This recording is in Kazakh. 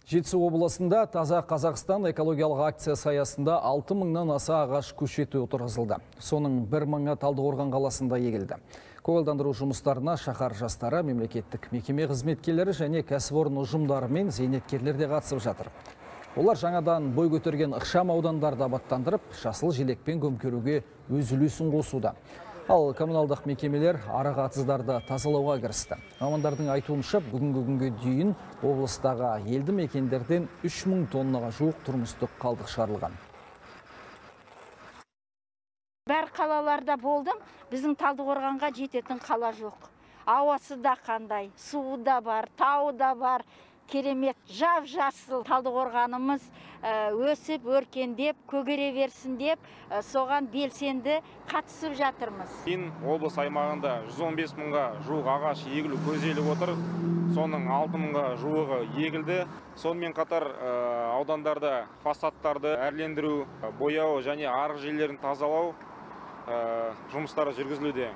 Жетісу облысында Таза Қазақстан экологиялық акциясы аясында 6 мыңнан аса ағаш көшеті отырғызылды. Соның 1 мыңы Талдықорған қаласында егілді. Көгалдандыру жұмыстарына шаһар жастары, мемлекеттік мекеме қызметкерлері және кәсіпорын ұжымдары мен зейнеткерлер де қатысып жатыр. Олар жаңадан бой көтерген ықшам аудандарды абаттандырып, жасыл желекпен көмкеруге өз үлесін қосуда. Ал коммуналдық мекемелер арық атыздарды тазалауға кірісті. Мамандардың айтуынша, бүгінгі күнге дейін облыстағы елді мекендерден 3000 тоннаға жуық тұрмыстық қалдық шығарылған. Бәр қалаларда болдым, біздің Талдықорғанға жететін қала жоқ. Ауасы да қандай, суы да бар, тауы да бар, керемет жап-жасыл Талдықорғанымыз өсіп, өркендеп, көгере берсін деп, соған белсенді қатысып жатырмыз. Кейін облыс аймағында 115 мыңға жуық ағаш егілу көзделіп отыр. Соның 6 мыңға жуығы егілді. Сонымен қатар аудандарда фасадтарды әрлендіру, бояу және арық желілерін тазалау жұмыстары жүргізілуде.